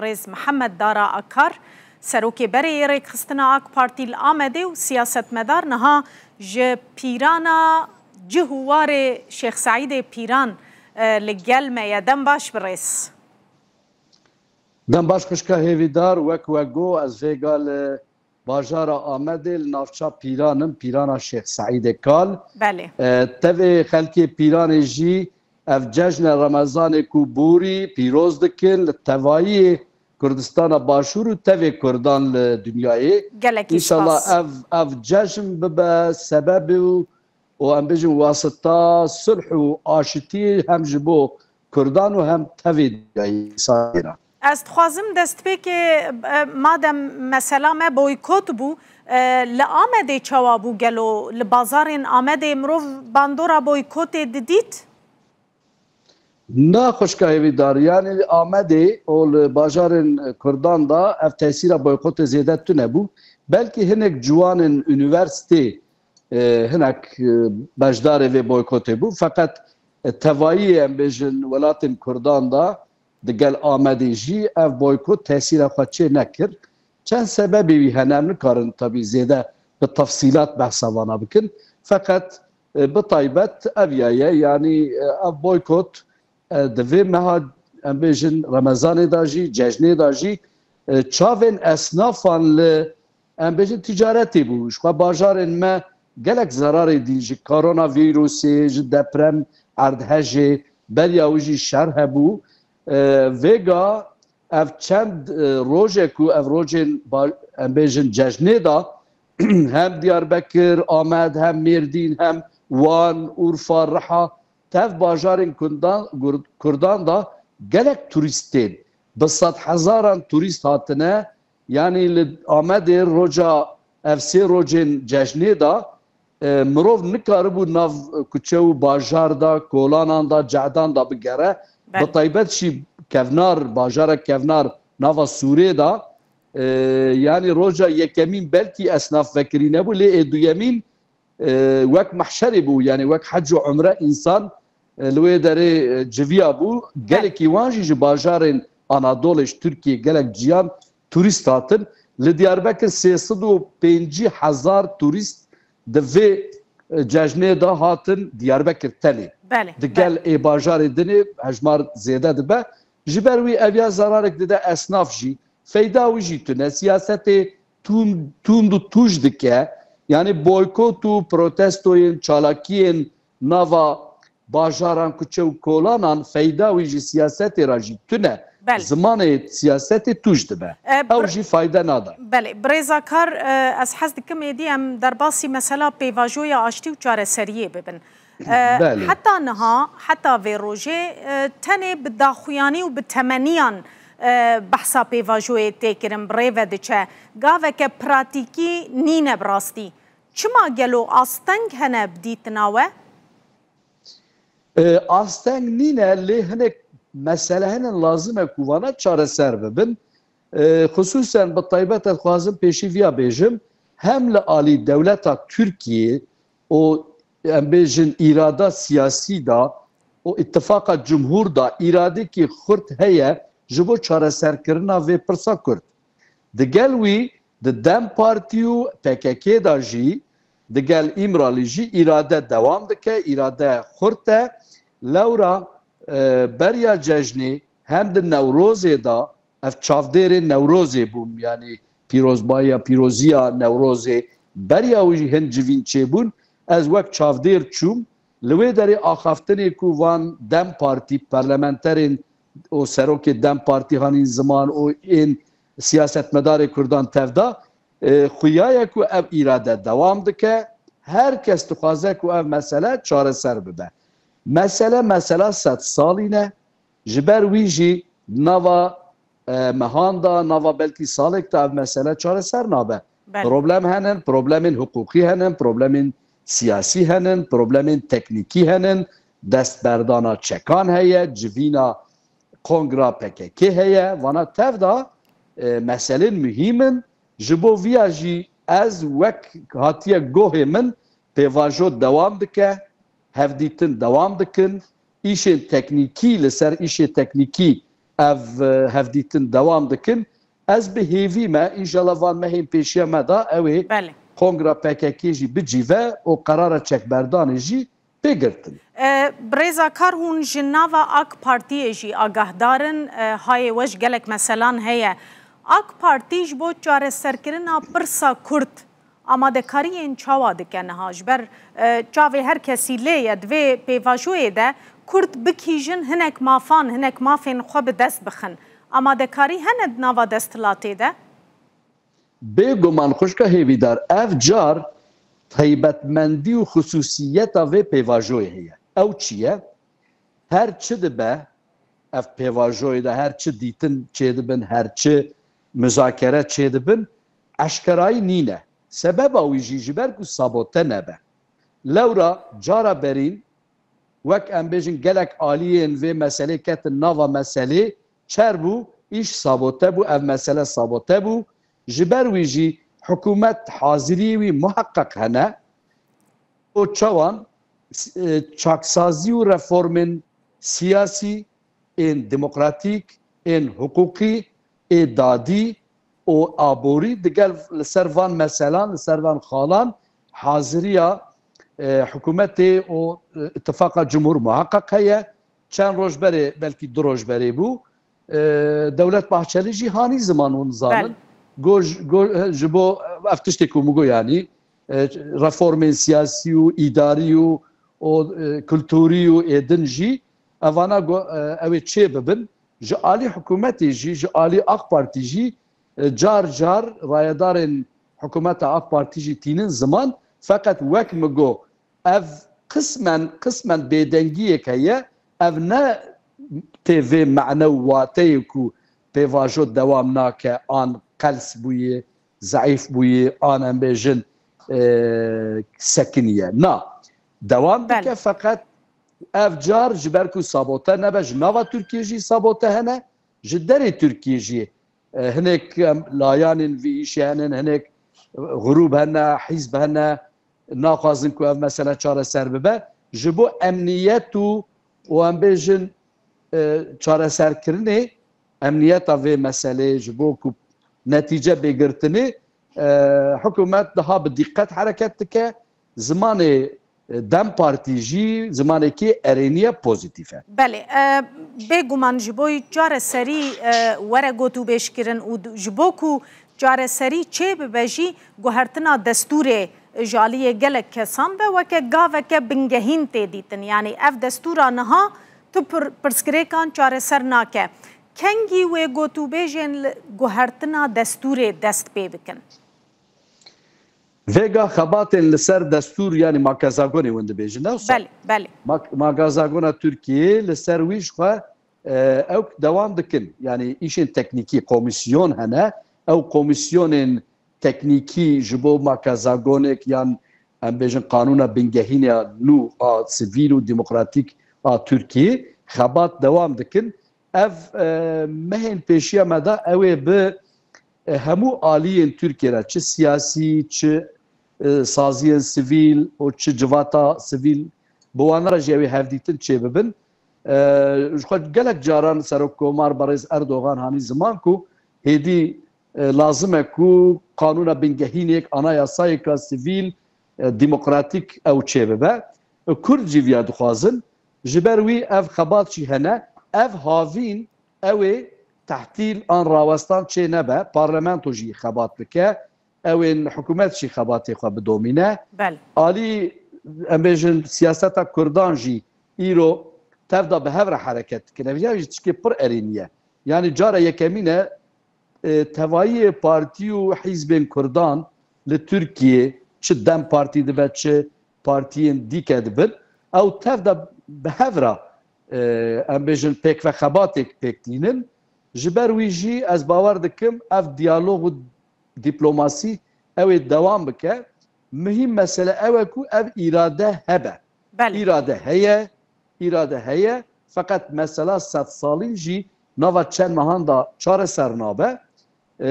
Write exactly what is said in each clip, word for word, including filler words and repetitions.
Rêz Mihemed Dara Akar, serokê berê yê rêkxistina AK Partî li Amedê û siyasetmedar niha ji pîrana cih û warê Şêx Seîdê Pîran, e, li gel me ye. Dem baş birêz. Dem baş xwişka hêvîdar, wek we got, ez vêga li bajara Amedê li navça Pîran im, Pîrana Şêx Seîdê Kal. Belê. E, tevê xelkê Pîranê jî ev cejne Remezanê ku borî pîroz dikin, li tevayî Kurdistana Başûr û tevê Kurdan li dinyayê. Gelekî spas. Înşallah ev, ev cejn bibe sebebê û, û em bêjin wasita sulh û aşitiyê hem ji bo Kurdan û hem tevê dinyayê însanê re. Ez dixwazim destpêkê, e, madem mesela me boykot bû, e, li Amedê çawa bû gelo? Li bazarên Amedê mirov bandora boykotê didît? Na xwişka hêvîdar, yanî li Amedê û li bajarên Kurdan de ev tesîra boykotê zêde tune bû. Belkî hinek ciwanên unîversîtê, e, hinek, e, beşdarê vê boykotê bû. Feqet, e, tevayî em bêjin welatên Kurdan de digel Amedê jî ev boykot tesîra xwe çê nekir. Çend sebebê wî hene, em nikarin tabî zêde bi tefsîlat behsa vana bikin. Feqet, e, bi taybet ev ya ye, yanî, e, ev boykot, e, di vê meha, em bêjin, Remezanê de jî, cejnê de jî, e, çavên esnafan li, em bêjin, ticaretê bû. Ji xwe bajarên me gelek zerarê dîn ji koronavîrusê, ji deprem, erdhejê, beriya wî jî şer hebû. E, vêga ev çend, e, rojek û ev rojên ba-, em bêjin cejnê de hem Diyarbekir, Amed, hem Mêrdîn, hem Wan, Urfa, Riha, tev bajarên Kurdan, Gur-, Kurdan de gelek turîst tên. Bi sed hezaran turîst hatine, yanî li Amedê roja ev sê rojên cejnê de, e, mirov nikaribû nav kuçe û bajar de, kolanan de, cehdan de bigere. Belê. Bi taybet jî kevnar, bajara kevnar nava Sûrê de, e, yanî roja yekemîn belkî esnaf vekirî nebû, lê ê duyemîn, e, wek mehşerê bû, yanî wek hec û umre însan, e, li wê derê, e, civiya bû. Belê. Gelekî wan jî ji bajarên Anadolê, ji Tirkiyê, gelek ciyan turîst hatin. Li Diyarbekir sê sed û pêncî hezar turîst di vê, e, cejnê de hatin Diyarbekir tenê. Belê, digel belê. Ê bajarê dinê hejmar zêde dibe. Ji ber wî ev ya zerarek dide esnaf jî. Feyda wî jî tune. Siyasetê tûn-, tûnd û tûj dike. Yanî boykot û protestoyên, çalakiyên nava bajaran, kuçe û kolanan feyda wî ji siyasetê re jî tune. Belê. Zimanê siyasetê tûj dibe. E, Ew bir-, jî fayde nade. Belê. Birêz Akar, e, ez hez dikim êdî em derbasî mesela pêvajoya aştî û çareseriyê bibin. E, Belê. Heta niha, heta vê rojê, e, tenê bi daxuyanî û bi temeniyan, e, behsa pêvajoyê tê kirin, bi rê ve diçe. Gaveke pratîkî nîne bi rastî. Çima gelo asteng hene bi dîtina we? E, asteng nîne, lê hinek mesele hene lazim e ku vana çareser bibin. E, xisûsen bi taybet ez dixwazim pêşî viya bêjim, hem li alî dewleta Tirkiyê û em bêjin îrada siyasî de û îtifaqa cumhûr de îradekî xurt heye ji bo çareserkirina vê pirsa kurt. Digel wî di DEM Partî û P K K de jî, digel Îmralî jî îrade dewam dike, îrade xurt e. Lewra, e, beriya cejnê hem di Newrozê de, ev çavdêrê Newrozê bûm, yanî pîrozbahiya, pîroziya Newrozê, beriya wî jî hin civîn çêbûn, ez wek çavdêr çûm. Li wê derê axaftinê ku van DEM Partî parlamenterên û serokê DEM Partî hanîn ziman û ên siyasetmedarê Kurdan tevda, e, xuya ye ku ev îrade dewam dike. Her kes dixwaze ku ev mesele çareser bibe. Mesele, mesela sed salî ne. Ji ber wî jî nava, e, mehan de, nava belkî salek de ev mesele çareser nabe. Belê. Problem henin, problemên hiqûqî henin, problemên siyasî henin, problemên teknîkî henin, destberdana çekan heye, civîna kongra P K K heye. Vana tev de, e, meselên muhîm in. Ji bo viya jî ez wek hatiye gohê min pêvajo dewam dike, hevdîtin dewam dikin, îşên teknîkî, li ser îşê teknîkî ev, e, hevdîtin dewam dikin. Ez bi hêvî me, înşallah van mehên pêşiya me de ew ê Belê. Kongra P K K jî bicîve û qerara çekberdanê jî pê girtin. E, Birêza Kar, hûn ji nava AK Partiyê jî agahdar in, e, hayê we ji gelek meselan heye. AK Partî ji bo çareserkirina pirsa Kurd amadekariyên çawa dike niha? Ji ber, e, çavê her kesî lê ye, di vê pêvajoyê de Kurd bikîjin hinek mafan, hinek mafên xwe bi dest bixin. Amadekarî hene di nava desthilatê de? Bêguman xwişka hêvîdar, ev car taybetmendî û xisûsiyeta vê pêvajoyê heye. Ew çi ye? Her çi dibe, ev pêvajoyê de her çi dîtin çêdibin, her çi muzakere çêdibin, eşkerayî nîne. Sebeba wî jî ji ber ku sabote nebe. Lewra cara berîn, wek em bêjin gelek aliyên vê meselê ketin nava meselê, çer bû, îş sabote bû, ev mesele sabote bû. Ji ber wî jî hikûmet haziriyê wî muheqeq hene. Û çawan, e, çaksazî û reformên siyasî, ên demokratîk, ên hiqûqî, ê dadî û aborî digel li ser van meselan, li ser van xalan haziriya, e, hikûmetê û, e, îtifaqa cumhur muheqeq heye. Çend roj berê, belkî du roj berê bû, e, Dewlet Bahçelî jî hanî ziman hûn zanin. Belê. Go, go, ji bo ev tiştê ku min got, yanî, e, reformên siyasî û îdarî û, û, e, kulturî û ê din jî evana go, e, ew ê çê bibin. Ji alî hikûmetê jî, ji alî AK Partî jî, e, car car rayedarên hikûmeta AK Partî jî tînin ziman. Feqet wek min got, ev qismen, qismen bêdengiyek heye. Ev ne tê vê mane û wateyê ku pêvajo dewam nake, an qels bûye, zeîf bûye, an em bêjin, e, sekiniye. Na, dewam dike, Belê. Feqet ev car ji ber ku sabote nebe, ji nava Tirkiyê jî sabote hene, ji derê Tirkiyê jî, e, hinek, em, layanên vî îşê hene, hinek, e, grûb hene, hîzb hene, naxwazin ku ev mesele çareser bibe. Ji bo emniyet û, û em bêjin, e, çareserkirinê emniyeta vê meseleyê, ji bo ku netîce bê girtinê, e, hikûmet daha bi dîqet hereket dike. Zimanê, e, DEM Partî jî zimanekî erênî ye, pozîtîf e. Belê, e, bêguman ji bo çareserî, e, were gotûbêjkirin û d-, ji bo ku çareserî çêbibe jî guhertina destûrê ji aliyê gelek kesan ve weke gaveke bingehîn tê dîtin. Yanî ev destûra niha tu pir-, pirsgirêkan çareser nake. Kengî wê gotûbêjên li guhertina destûrê dest pê bikin? Vêga xebatên li ser destûr, yanî makezagonê hûn dibêjin, ne wisa? Belê, belê. Mak-, magazagona Tirkiyê li ser wî ji xwe, e, ew dewam dikin. Yanî îşên teknîkî, komîsyon hene. Ew komîsyonên teknîkî ji bo makezagonek yan em bêjin qanûna bingehînê ya nû a sivîl û demokratîk a Tirkiyê xebat dewam dikin. Ev, e, mehên pêşiya me de ew ê bi, e, hemû aliyên Tirkiyê re, çi siyasî, çi, e, saziyên sivîl û çi civata sivîl, bi wan re jî ew ê hevdîtin çêbibin. E, ji xwe gelek caran Serokkomar Berêz Erdogan hanî ziman ku hêdî, e, lazim e ku qanûna bingehînê yek, anayasayeka sivîl, e, demokratîk ew çêbibe. E, Kurd jî viya dixwazin. Ji ber wî ev xebat jî hene. Ev havîn, ew ê tehtîl an rawestan çê nebe. Parlamento jî xebat bike. Ew ên hikûmet jî xebatê xwe bidomîne. Belê. Alî, em bêjin, siyaseta Kurdan jî îro tev de bi hev re hereket dikin. Ev ya jî tişkê pir erênî ye. Yanî cara yekemîn e, e, tevayiyê partî û hîzbên Kurdan li Tirkiyê, çi DEM Partî dibe, çi partiyên dîke dibin, ew tev de bi hev re, e, em bêjin, pêkvexebatêk pêk tînin. Ji ber wî jî ez bawer dikim ev diyalog û dîplomasî ew ê dewam bike. Muhîm mesele ew e ku ev îrade hebe. Belê. Îrade heye, îrade heye. Feqet mesela sedsalî jî nava çend mehan de çareser nabe. E,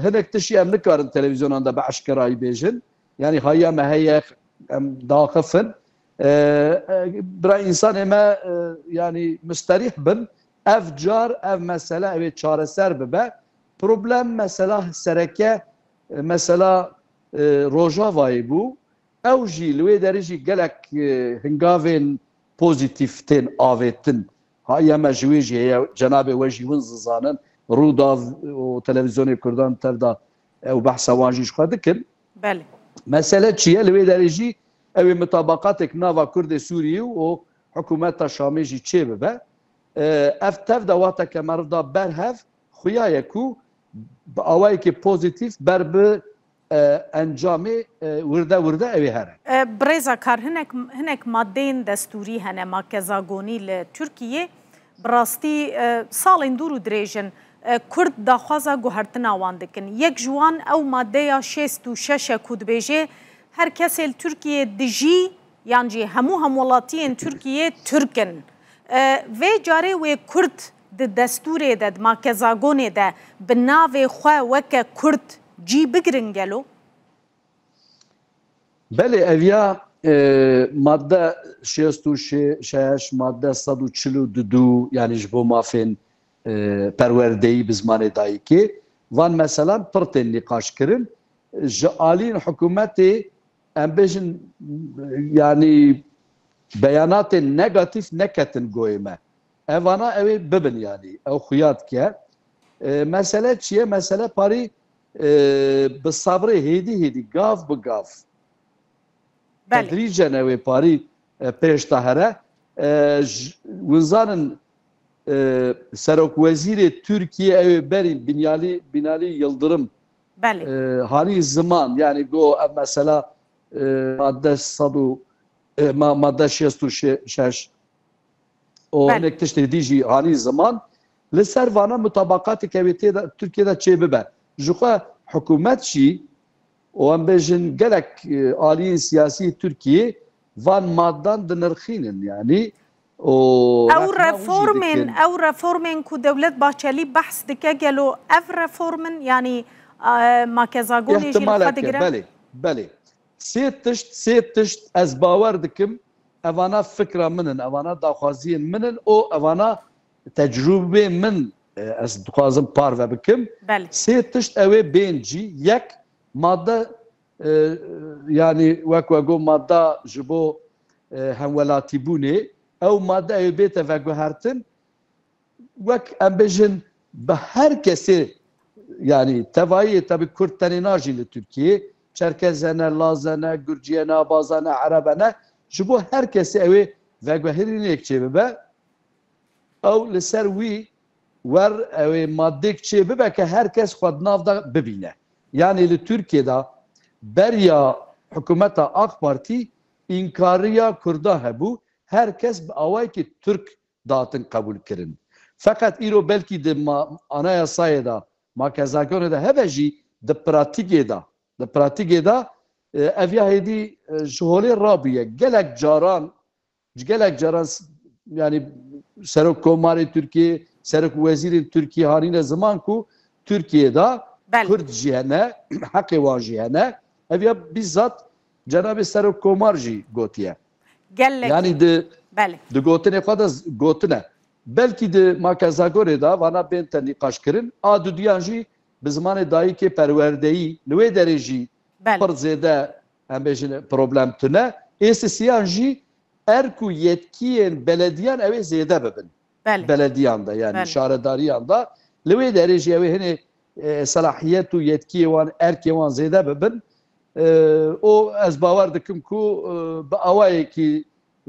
hinek tişt jî em nikarin televîzyonan de bi eşkerayî bêjin. Yanî haya me heye, em daxifin. E, e, bira însanê me, e, yanî misterîh bin. Ev car, ev mesele ew ê çareser bibe. Problem, mesela sereke, e, mesela, e, Rojavayê bû. Ew jî li wê derê jî gelek, e, hingavên pozîtîf tên avêtin. Ha, yeme ji wê jî heye, cenabê we jî hûn zizanin, Rûdaw û televîzyonê Kurdan tev da, ew behsa wan jî ji xwe dikin. Belê. Mesele çi ye? Li wê derê jî ew ê mitabaqatek nava Kurdê Sûriyê û hikûmeta Şamê jî çêbibe. E, ev tev de wate ke meriv da ber hev, xuya ye ku bi awayekî pozîtîf ber bi, e, encamê, e, wirde wirde ew ê here. E, birêza Kar, hinek, hinek madeyên destûrî hene, makezagonî li Tirkiyê. Bi rastî, e, salên dûr û dirêj in, e, Kurd daxwaza guhertina wan dikin. Yek ji wan ew madeya şêst û şeş e ku dibêje, her kesê li Tirkiyê dijî yan jî hemû hemwelatiyên Tirkiyê Tirk in. E, vê carê wê Kurd di destûrê de, di makezagonê de bi navê xwe weke Kurd cî bigirin gelo? Belê, ev ya, e, madde şêst û şeş, madde sed û çil û du, yanî ji bo mafên, e, perwerdeyî bi zimanê dayikê, van meselan pir tên nîqaş kirin. Ji aliyên hikûmetê, em bêjin, yanî beyanatên negatîf neketin goyê me. Evana ew ê bibin, yanî ew xuya dike. E, mesele çi ye? Mesele parî, e, bi sabrê hêdî hêdî, gav bi gav, Belê. Tedrîcen ew ê parî, e, pêş de here. E, j-, hûn zanin, e, serokwezîrê Tirkiyê ew ê berî Binalî, Binalî Yildirim, Belê. e, hanî ziman, yanî go ev mesela, e, madde sed û, e, ma-, madde şêst û şeş û Belê. hinek tiştê dî jî hanî ziman, li ser vana mutabaqateke wê tê de, Tirkiyê de çê bibe. Ji xwe hikûmet jî û em bêjin gelek, e, aliyên siyasî Tirkiyê van maddan dinirxînin, yanî, û Ew rexna wî jî reformên, dikin. ew reformên ku Dewlet Bahçelî behs dike, gelo ev reform in, yanî, e, makezagonê jî li xwe Îhtimaleke, digire? belê, belê. Sê tişt, sê tişt ez bawer dikim, evana fikra min in, evana daxwaziyên min in û evana tecrûbê min, e, ez dixwazim parve bikim. Belê. Sê tişt ew ê bên cî, yek, madde, e, yanî wek we got, madda ji bo, e, hemwelatîbûnê, ew madde ew ê bête veguhertin, wek em bêjin, bi her kesê, yanî tevayê, tabi Kurd tenê najî li Tirkiyê, Çerkeze ne, Laze ne, Gurciye ne, Abaza ne, Erebe ne, ji bo her kesê ew ê veguherînêk çêbibe, ew li ser wî wer ew ê madêk çêbibe ke her kes xwe di nav de bibîne. Yanî li Tirkiyê de beriya hikûmeta AK Partî înkariya Kurda hebû, her kes bi awayekî Tirk dihatin qebûl kirin. Feqet îro belkî di ma-, anayasayê de, makezagonê de hebe jî di pratîkê de, di pratîkê de, e, ev ya hêdî, e, ji holê rabûye. Gelek caran, ji gelek caran s-, yanî Serok Komarê Tirkiyê, Serok Wezîrên Tirkiyê hanîne ziman ku Tirkiyê de Belê. Kurd jî hene, heqê wan jî hene. Ev ya bîzat cenabê Serok Komar jî gotiye. Gelekî. Yanî di, Belê. di gotinê xwe de z-, gotine. Belkî di makezagorê de vana bên te nîqaş kirin. A dudiyan jî bi zimanê dayikê perwerdeyî, li wê derê jî Belê. pir zêde, em bêjin, problem tune. Ê sisiyan jî erk û yetkiyên belediyan ew ê zêde bibin. Belê. Belediyan de, yanî Belê. şaredariyan de. Li wê derê jî ew ê hinê, e, selahiyet û yetkiyê wan, erkê wan zêde bibin. E, û ez bawer dikim ku, e, bi awayekî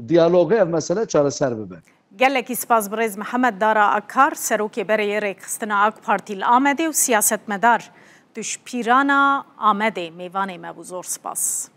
diyalogê ev mesele çareser bibe. Gelekî spas birêz Mihemed Dara Akar, serokê berê yê rêkxistina AK Partî li Amedê û siyasetmedar Tûşpîrana Amedê mêvanê me bû. Zor spas.